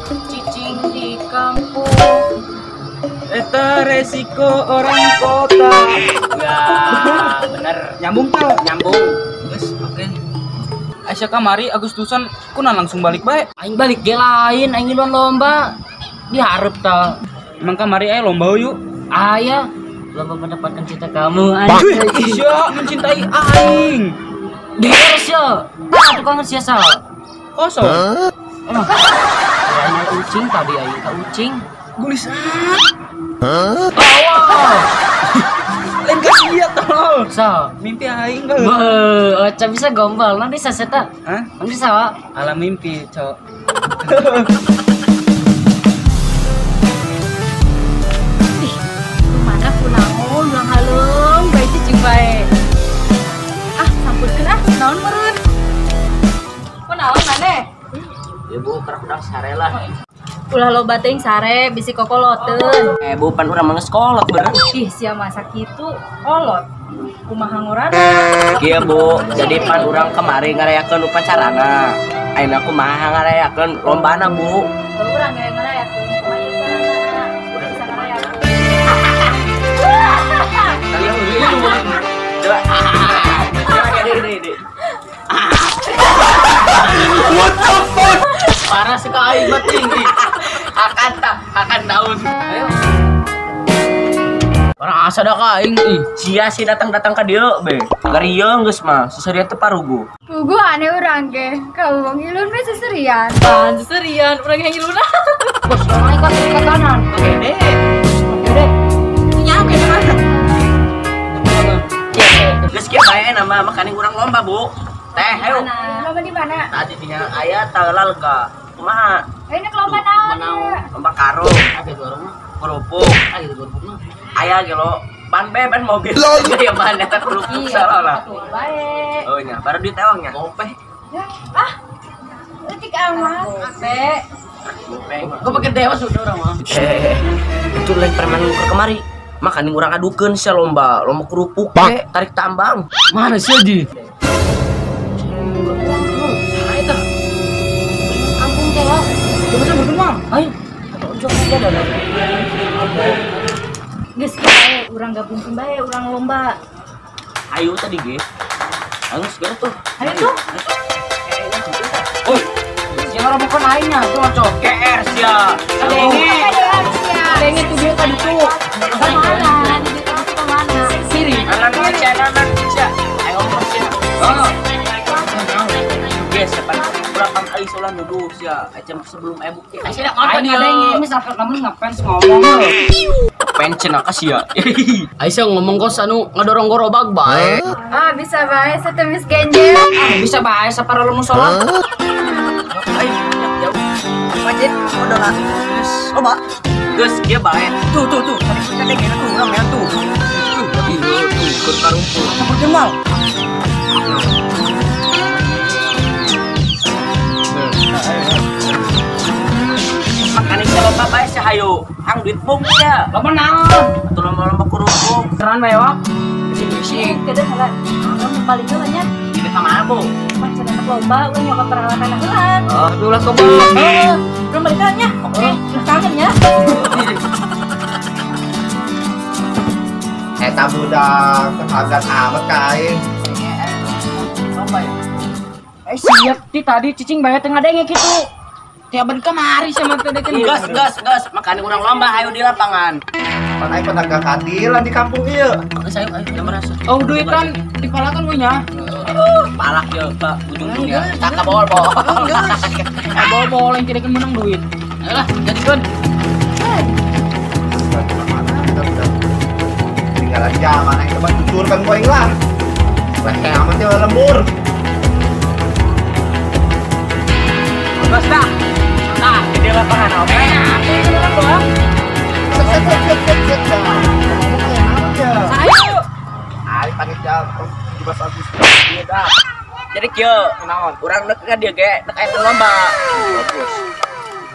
Cicing di kampung. Eta resiko orang kota. Ya, bener. Nyambung tau? Nyambung. Guys, oke. Aisyah kamari Agustusan kuna langsung balik bae. Aing balik ge lain, aing ngiluan lomba. Diharep ta. Emang kamari aya lomba yuk? Aya. Lomba mendapatkan cinta kamu. Aisyah mencintai aing. Geus sia. Tah tukang sia sal. Kosong. Emang. Kayaknya ucing tadi aing ka ucing. Gulisan. Hah? Oh, lain ka sia tolol. So, mimpi aing geus. Beuh, oca bisa gombal, nanti saseta. Hah? Nanti sawa. Alam mimpi, cok. Ih, mana kunaon ulang halung bae cicing bae. Ah, sampurkeun ah, naon meureun? Kunaon maneh? Ya Bu, kerak udang sare lah. Ulah loba teuing sare bisi kokoloteun. Eh Bu, pan urang mah geus kolot bener. Ih, sia masak kitu kolot. Kumaha ngorana? Kieu Bu, jadi pan urang kemari ngarayakeun upacarana. Ayeuna kumaha ngarayakeun lombana Bu. Urang ge ngarayakeun kumaha ieu carana? Urang bisa ngarayakeun. Coba. Coba. What the fuck? Parah sih ka aing mah tinggi. Akan tak, akan daun. Ayo. Orang asa da ka aing ih. Sia sih datang-datang ka dieu be. Garieu geus mah, seserian teu parugu. Pugu aneh urang ge. Ka wong ilun we seserian. Pan seserian urang yang iluna. Bos, orang ka ke kanan. Oke deh. Oke deh. Nya oke mah. Geus kieu bae nama makaning urang lomba, Bu. Teh, ayo. Lomba di mana? Tadi dinya aya taeula lega. Kumaha? Ini lomba naon? Lomba karung. Kerupuk. Aya ge lo. Ban be ban mobil. Ya ban eta kerupuk salah lah. Bae. Oh nya, baru duit ewangnya. Gope. Ah. Leutik amat. Gope. Gua pakai dewa sudah urang mah. Itu lain preman ke kemari. Makaning urang adukeun sia lomba, lomba kerupuk ge, tarik tambang. Mana sih di? Kampung teh lo. Coba saya berkembang. Ayo. Coba ada. Geus bae urang gabungkeun bae urang lomba. Ayo tadi ge. Ayo segera tuh. Ayo tuh. Oi. Sia ngomongkeun aingnya tuh cok. GR sia. Kadenge. Kadenge tuh dia tadi tuh. Kemana? Di itu kemana? Siri. Anak sia, anak sia. Ayo ngomong sia. Oh. Guys, berapa kali solan nuduh sia acam sebelum aya bukti. Sia aing kadenge misalkan kamu ngefans ngomong lo. Pencen ka sia. Aisyah ngomong kos anu ngadorong gorobag bae. Ah, bisa bae setemis genjel. Ah, bisa bae sapara lu musola. Ayo, jauh. Wajib modal. Geus, loba. Geus kieu bae. Tuh tuh tuh, tadi kita dengena tuh urang ya tuh. Tuh, tuh, ikut karumpul. Seperti mal. Makanya sia lomba bae sia hayu. Hang duit bung sia. Lomba naon? Atuh lomba-lomba kerupuk. Keren bae wak. Bising-bising. Kedah heula. Urang balik heula nya. Ini ka mana, Bu? Pan cenah lomba urang nyokot peralatan heula. Oh, aduh lah coba. Heeh. Urang balik heula nya. Oke, kangen ya. Eta budak sehagan amat ka aing. Lomba ya. Siap ti tadi cicing bae teu ngadenge kitu. Tiap ben kemari sama teh dekeun. Gas gas gas, makanya urang lomba ayo di lapangan. Pan aing pedagang keadilan di kampung ieu. Geus ayo ayo jam merasa. Oh, duitan dipalakan we nya. Palak ye, Pak, ujung-ujungnya. Tak ka bol-bol. Bol-bol yang tidak menang duit. Ayolah, jadikeun. Tinggalan zaman aing coba tuturkan ku aing lah. Rek amat teh lembur. Gas dah. Nah, di lapangan oke. Ayo. Ayo panitia 17 Agustus. Jadi kieu, Kunaon? Urang deuk ka dieu ge, deuk aya lomba. Bagus.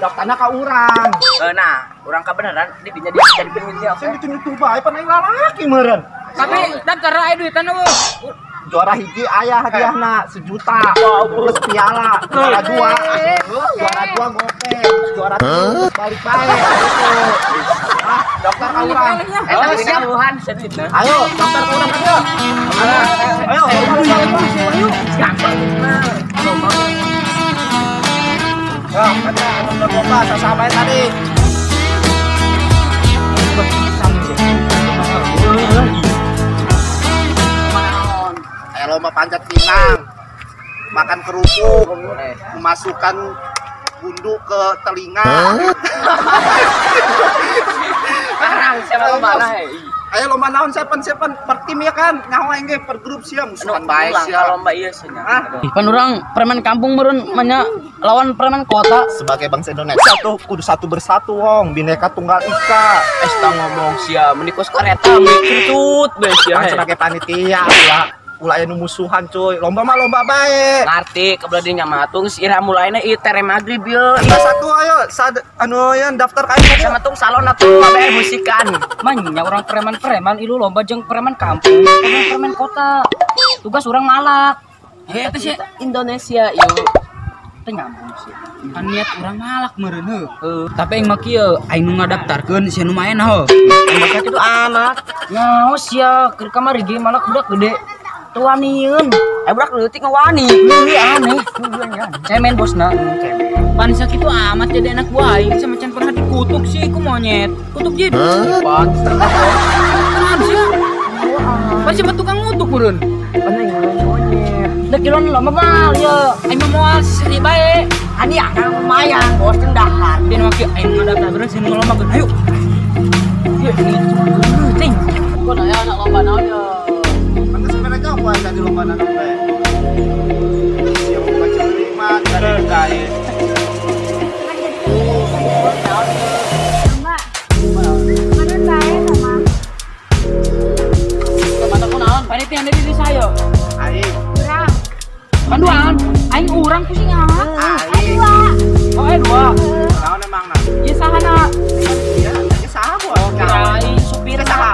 Daftarna ka urang. Nah, urang kabeneran di dinya dia jadi duitnya oke. Sing ditunjuk bae pan aing lalaki meureun. Tapi daftar aya duitan eueuh. Juara hiji aya hadiahna sejuta. Plus piala. Juara 2. Juara 2 gope. Juara 3 balik bae. Ah, daftar ka urang. Eta siap. Ayo, daftar ka urang aja. Ayo, ayo. Ya, ada lomba sasama tadi. Lomba panjat pinang, makan kerupuk, memasukkan gundu ke telinga. Parang siapa lomba lah. Ayo lomba naon sepen per tim ya kan, nyaho aing ge per grup sia musuhan bae sia. Lomba ieu sia. Ih, pan urang preman kampung meureun manya lawan preman kota. Sebagai bangsa Indonesia tuh kudu satu bersatu wong, bineka tunggal ika. Eta ngomong sia menikos kareta mikirtut bae sia. Kan sebagai panitia ulah ulah anu musuhan cuy. Lomba mah lomba bae. Ngarti kebelah dinya mah tung ira mulaina ieu tere magrib ieu. Satu ayo sad anu yang daftar ka aing sama tung salon atuh bae musikan. Manya urang preman-preman ilu lomba jeung preman kampung, preman kota. Tugas urang malak. Heh eta sih Indonesia ieu. Teu nyambung sih. Kan niat urang malak meureun heuh. Tapi aing mah kieu, aing nu ngadaftarkeun sia nu maen heuh. Aing mah kitu amat. Nyaho sia keur kamari ge malak budak gede. Waniun, budak leutik ngawani. Iya aneh. Cemen bosna. Pan sakitu amat jadi anak buah aing sama can pernah dikutuk sih ku monyet. Kutuk jadi. Pan. Kenapa sih? Pan siapa tukang ngutuk meureun? Pan aing monyet. Dek kilon lomba mal ye. Aing mah moal seri bae. Hadiah kan lumayan bos dahar. Den mah kieu aing ngadaftar beureuh sieun lomba geun. Ayo. Ye, ting. Kok aya anak lomba naon ye? Apa tadi lomba naon bae? Siapa baca lima dari kain. Lomba. Mana bae sama? Lomba teh naon? Panitia di diri saya. Aing. Urang. Panduan, aing urang pusing ah. Aing. Dua. Oh, dua. Naon emang na? Ieu saha na? Iya, ieu saha bos? Aing supir saha.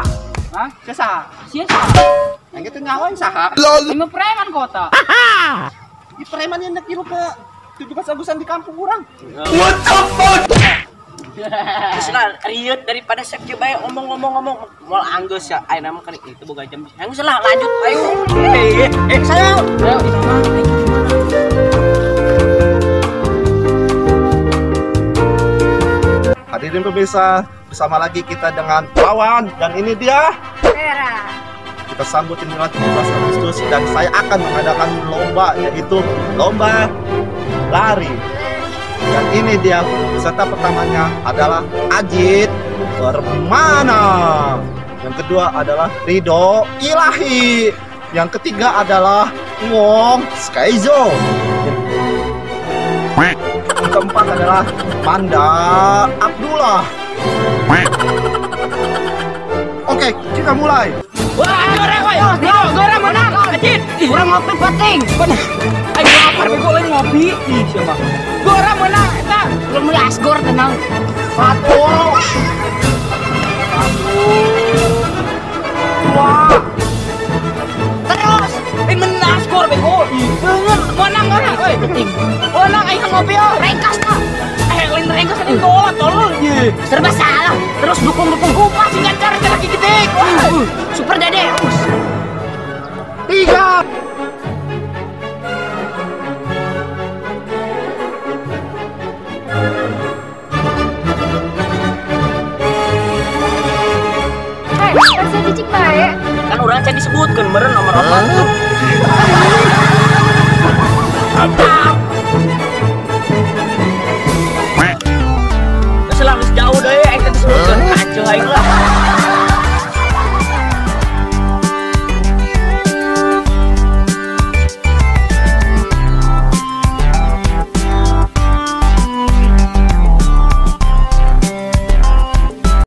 Hah? Sia saha? Sia saha? Yang itu nyawain saha? Lol. Ini preman kota. Ini preman yang nek ke 17 Agusan di kampung urang. What the fuck? Terus lah riut daripada sakieu bae omong-omong-omong moal anggeus ya ayeuna mah kan itu boga jam. Anggeus lah lanjut ayo. Saya. Ayo. Hadirin pemirsa, bersama lagi kita dengan Wawan dan ini dia Vera. Kita sambut ini 17 Agustus dan saya akan mengadakan lomba, yaitu lomba lari. Dan ini dia peserta pertamanya adalah Ajit Permana. Yang kedua adalah Ridho Ilahi. Yang ketiga adalah Wong Skyzo. Yang keempat adalah Panda Abdullah. Oke, kita mulai. Wah, goreng menang, Ajit. Urang ngopi penting. Ayo lapar bego lain ngopi. Ih, siapa? Goreng menang eta. Belum mulai asgor tenang. 1 2 Terus, menang skor bego. Bener, menang orang, oi. Penting. Menang aing ngopi yo. Rengkas ta. Lain rengkas ini tolol, tolol. Serba salah. Terus dukung-dukung kupas sing gancar lagi gede. Super Dede. 3. Hei, pasti cicing bae. Kan urang can disebutkeun meureun nomor 4 tuh. Apa?